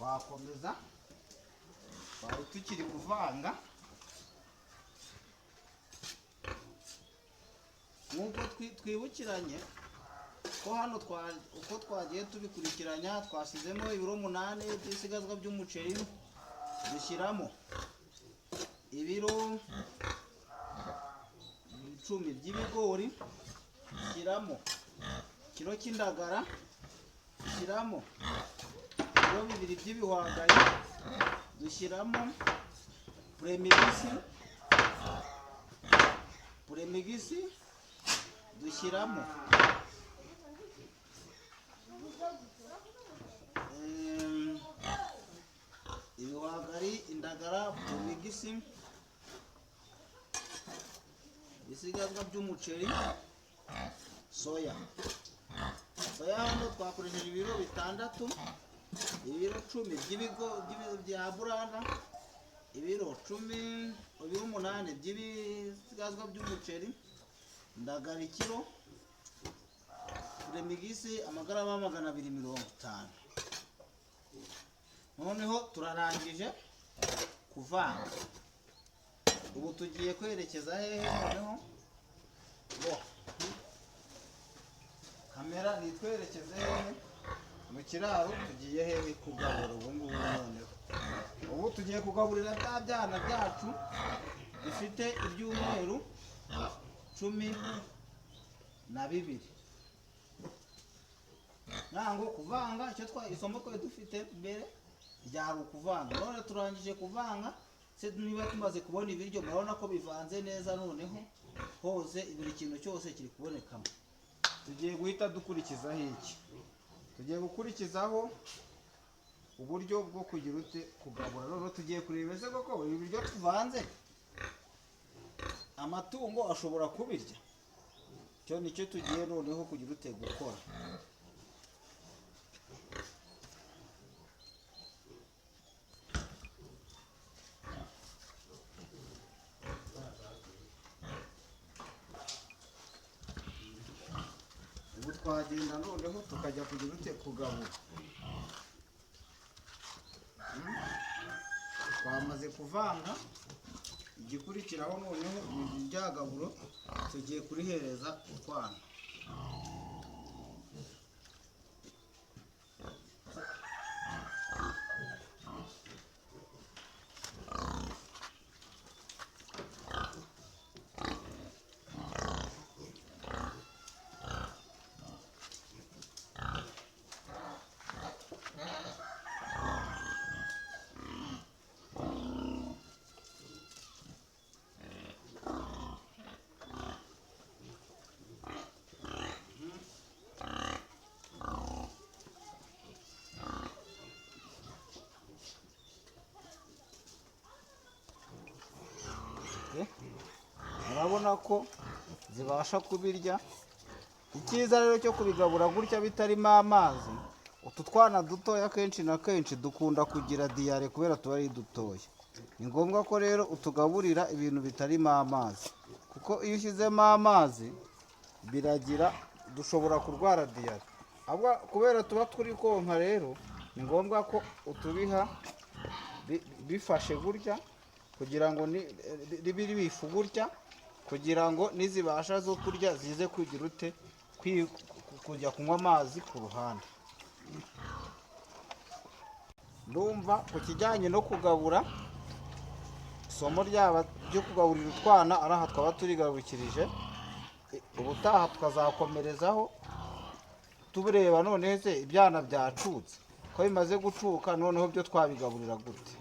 Twakomeza, twari tukiri kuvanga. Nk'uko twibukiranye ko hano uko twagiye tubikurikiranya, twashyizemo ibiro 8 by'ibisigazwa by'umuceri, dushyiramo ibiro 10 by'ibigori, dushyiramo kiro cy'indagara, dushyiramo ibiro 2 by'ibihwagari, dushyiramo premix, dushyiramo ibihwagari, indagara, premix, ibisigazwa by'umuceri, soya. Soya hano twakoresheje ibiro 6, ibiro 10 bya burana, ibiro 10, ibiro 8 by'ibisigazwa by'umuceri, indagara ikiro, premix amagarama 250. Noneho turarangije kuvanga, ubu tugiye kwerekeza hehe? Noneho bo kamera nitwerekeze hehe? Mu kiraro. Tugiye hehe kugabura ubu ngubu? Noneho ubu tugiye kugaburira bya byana byacu bifite ibyumweru 12. Ntango kuvanga icyo isomo twari dufite mbere ryari ukuvanga. None turangije kuvanga se, niba tumaze kubona ibiryo, murabona ko bivanze neza. Noneho hose buri kintu cyose kiri kubonekamo. Tugiye guhita dukurikizaho iki? Tugiye gukurikizaho uburyo bwo kugira ute? Kugabura. Noneho tugiye kureba ese koko ibi biryo tuvanze amatungo ashobora kubirya? Icyo nicyo tugiye noneho kugira ute? Gukora. Ubu twagenda noneho tukajya kugira ute? Kugabura. Twamaze kuvanga, igikurikiraho noneho ni rya gaburo tugiye kurihereza utwana. Murabona ko zibasha kubirya. Icyiza rero cyo kubigabura gutya bitarimo amazi, utu twana dutoya kenshi na kenshi dukunda kugira diyare kubera tuba ari dutoya. Ni ngombwa ko rero utugaburira ibintu bitarimo amazi, kuko iyo ushyizemo amazi biragira dushobora kurwara diyare. Ahubwo kubera tuba turi konka rero, ni ngombwa ko utubiha bifashe gutya, kugira ngo biri bifu gutya, kugira ngo nizibasha zo kurya zize kugira ute? Kujya kunywa amazi ku ruhande. Ndumva ku kijyanye no kugabura, isomo ryaba ryo kugaburira utwana ari aha twaba turigarukirije. Ubutaha tukazakomerezaho tureba noneho se ibyana byacutse, ko bimaze gucuka, noneho byo twabigaburira gute?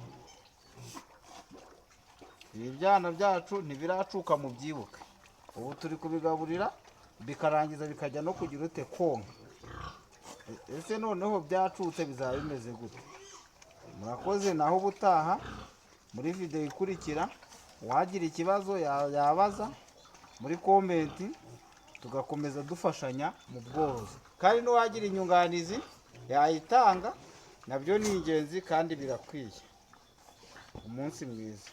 Ibi byana byacu ntibiracuka, mu byibuke, ubu turi kubigaburira bikarangiza bikajya no kugira ute? Konka. Ese noneho byacutse bizaba bimeze gute? Murakoze, naho ubutaha muri videwo ikurikira. Uwagira ikibazo yabaza muri comment, tugakomeza dufashanya mu bworozi, kandi n'uwagira inyunganizi yayitanga, nabyo ni ingenzi kandi birakwiye. Umunsi mwiza.